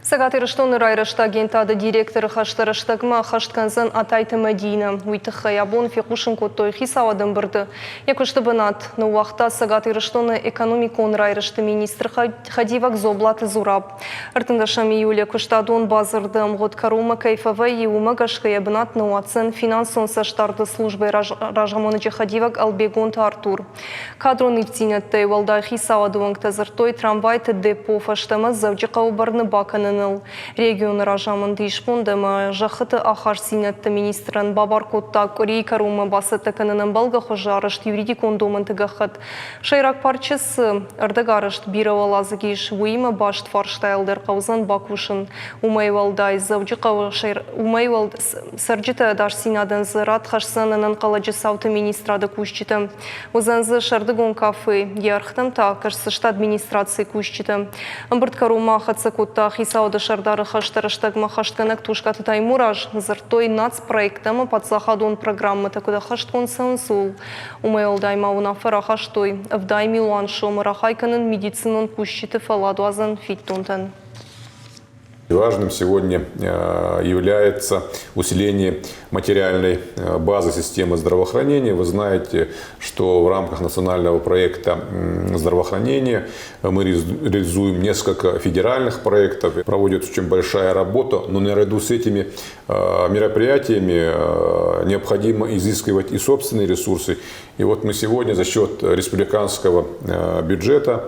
Цӕгат Ирыстоны райрӕзты агентады директоры хӕсты рӕстӕгмӕ ӕххӕст кӕндзӕн Атайты Мӕдинӕ. Уый тыххӕй абон фехъусын кодтой хицауады ӕмбырды. Йӕ куысты бынат ныууагъта Цӕгат Ирыстоны экономикон райрӕзты министры хӕдивӕг Дзоблаты Зураб. 13 июлы куыстадон бадзырды ӕмгъуыд кӕронмӕ кӕй фӕвӕййы, уымӕ гӕсгӕ йӕ бынат ныууадздзӕн финансон цӕстдарды службӕйы разамонӕджы хӕдивӕг Ӕлбегонты Артур. Кадрон ивддзинӕдтӕй уӕлдай хицауады уӕнгтӕ дзырдтой трамвайты депо фӕстӕмӕ Дзӕуджыхъӕуы бӕрны бакӕныныл. Регионы разамынд исбонд ӕмӕ зӕххыты ахастдзинӕдты министрӕн бабар кодта къуырийы кӕронмӕ бацӕттӕ кӕнын ӕмбӕлгӕ хуызы арӕзт юридикон домӕнты гӕххӕтт. Сӕйраг парчы цы ӕрдӕгарӕзт бирӕуӕладзыг ис, уыимӕ баст фарстайыл дӕр хъӕудзӕн бакусын. Уымӕй уӕлдай Дзӕуджыхъӕуы уымӕй уӕлдай цӕрджыты ӕдасдзинадӕн дзы рад хӕсдзӕн ӕнӕнхъӕлӕджы цауты министрады кусджытӕ. Уыдзӕн дзы сӕрдыгон кафе, йӕ ӕргътӕм та кӕсдзысты администрацийы кусджытӕ. Ӕмбырд кӕронмӕ ахӕццӕ кодта хицауады сӕрдары хӕсты рӕстӕгмӕ хӕстгӕнӕг Тускъаты Таймураз. Дзырдтой, нацпроекттӕ ӕмӕ паддзахадон программӕтӕ куыд ӕххӕстгонд цӕуынц, ууыл. Уымӕй уӕлдай ма уынаффӕ рахастой 70 милуан сомы рахай кӕнын медицинон кусджыты фӕлладуадзӕн фиддонтӕн. Важным сегодня является усиление материальной базы системы здравоохранения. Вы знаете, что в рамках национального проекта здравоохранения мы реализуем несколько федеральных проектов. Проводится очень большая работа, но наряду с этими мероприятиями необходимо изыскивать и собственные ресурсы. И вот мы сегодня за счет республиканского бюджета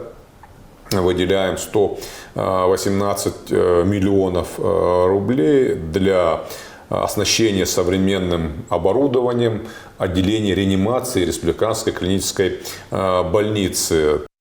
выделяем 118 миллионов рублей для оснащения современным оборудованием отделения реанимации Республиканской клинической больницы.